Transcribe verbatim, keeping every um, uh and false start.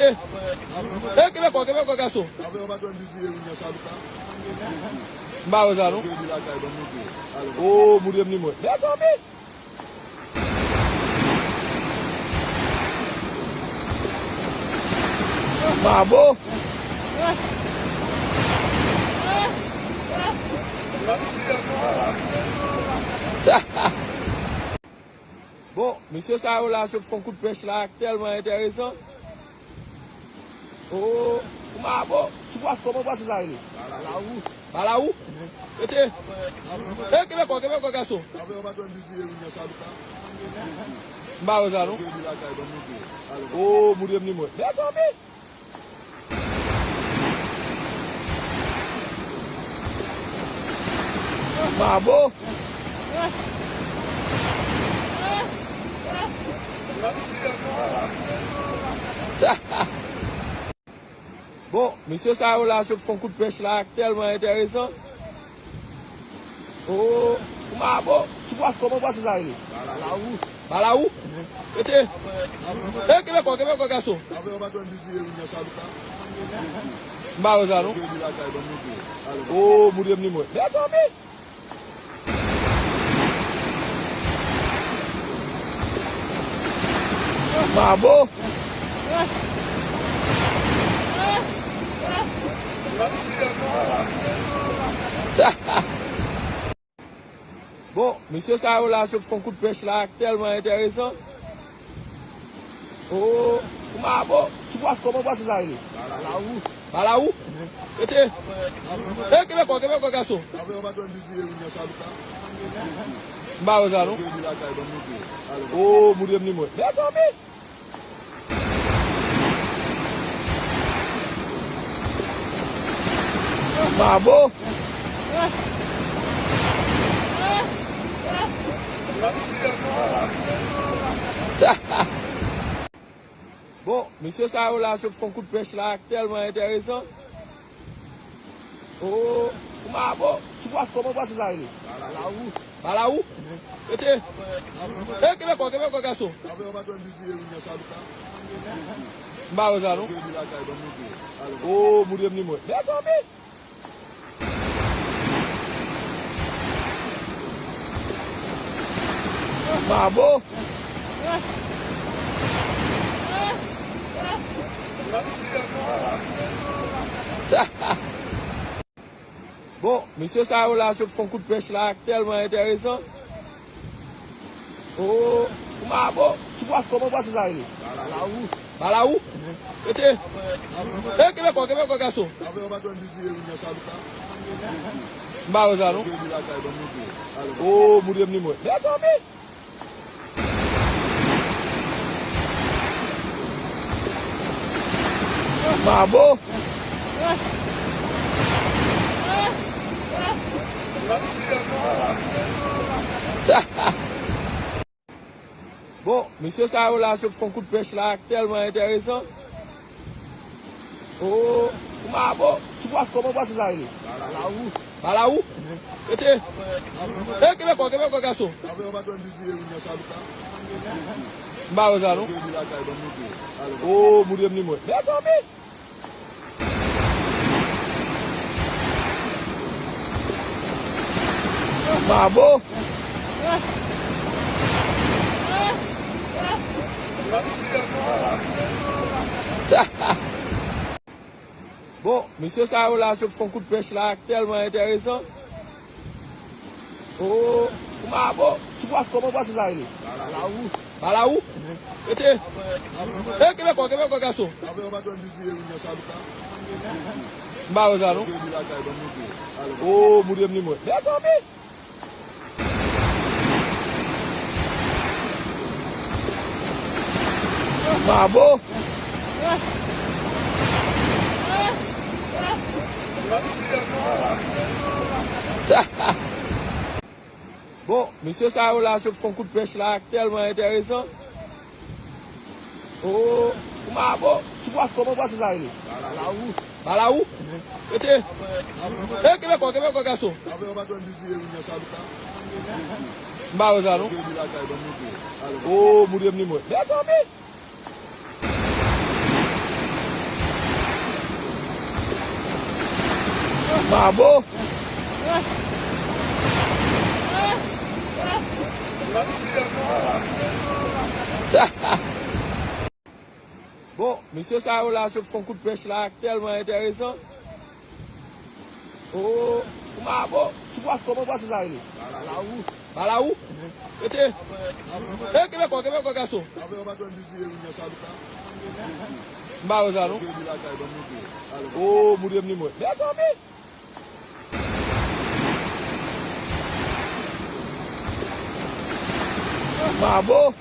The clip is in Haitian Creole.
Eh, eh, kenbe kò, kenbe kò, gason. M pa wè sa, non. Oh, moute m ni mwen. Mezanmi. Mabo. Bon, mesye sa yo la sot fè yon kout pèch la, tèlman enteresan. Oh, mabo, ki pwason, kòman pwason sa rele? Balawou. Balawou? Mete. Eh, kenbe kò, kenbe kò, gason. M pa wè sa, non. Oh, moute m ni mwen. Mezanmi. Mabo. Bon, mesye sa yo la sot fè yon kout pèch la, tèlman enteresan. Oh, mabo, ki pwason, kòman pwason sa rele? Balawou. Balawou? Mete. Eh, kenbe kò, kenbe kò, gason. M pa wè sa, non. Oh, moute m ni mwen. Mezanmi. Mabo. Bon, mesye sa yo la sot fè yon kout pèch la, tèlman enteresan. Oh, mabo, ki pwason, kòman pwason sa rele? Balawou. Balawou? Mete. Eh, kenbe kò, kenbe kò, gason. M pa wè sa, non. Oh, moute m ni mwen. Mezanmi. Mabo. Bon, mesye sa yo la sot fè yon kout pèch la, tèlman enteresan. Oh, mabo, ki pwason, kòman pwason sa rele? Balawou. Balawou? Mete. Eh, kenbe kò, kenbe kò, gason. M pa wè sa, non. Oh, moute m ni mwen. Mezanmi. Mabo. Bon, mesye sa yo la sot fè yon kout pèch la, tèlman enteresan. Oh, mabo, ki pwason, kòman pwason sa rele? Balawou. Balawou? Mete. Eh, kenbe kò, kenbe kò, gason. M pa wè sa, non. Oh, moute m ni mwen. Mezanmi. Mabo. Bon, mesye sa yo la sot fè yon kout pèch la, tèlman enteresan. Oh, mabo, ki pwason, kòman pwason sa rele? Balawou. Balawou? Mete. Eh, kenbe kò, kenbe kò, gason. M pa wè sa, non. Oh, moute m ni mwen. Mezanmi. Mabo. Bon, mesye sa yo la sot fè yon kout pèch la, tèlman enteresan. Oh, mabo, ki pwason, kòman pwason sa rele? Balawou. Balawou? Mete. Eh, kenbe kò, kenbe kò, gason. M pa wè sa, non. Oh, moute m ni mwen. Mezanmi. Mabo. Bon, mesye sa yo la sot fè yon kout pèch la, tèlman enteresan. Oh, mabo, ki pwason, kòman pwason sa rele? Balawou. Balawou? Mete. Eh, kenbe kò, kenbe kò, gason. M pa wè sa, non. Oh, moute m ni mwen. Mezanmi. Mabo. Bon, mesye sa yo la sot fè yon kout pèch la, tèlman enteresan. Oh, mabo, ki pwas, kòman pwason sa rele? Balawou. Balawou? Rete. E, kenbe kò, kenbe kò, gason. M pa wè sa, non? Oh, moutre m li mwen. Mèsi anpil. Mabo.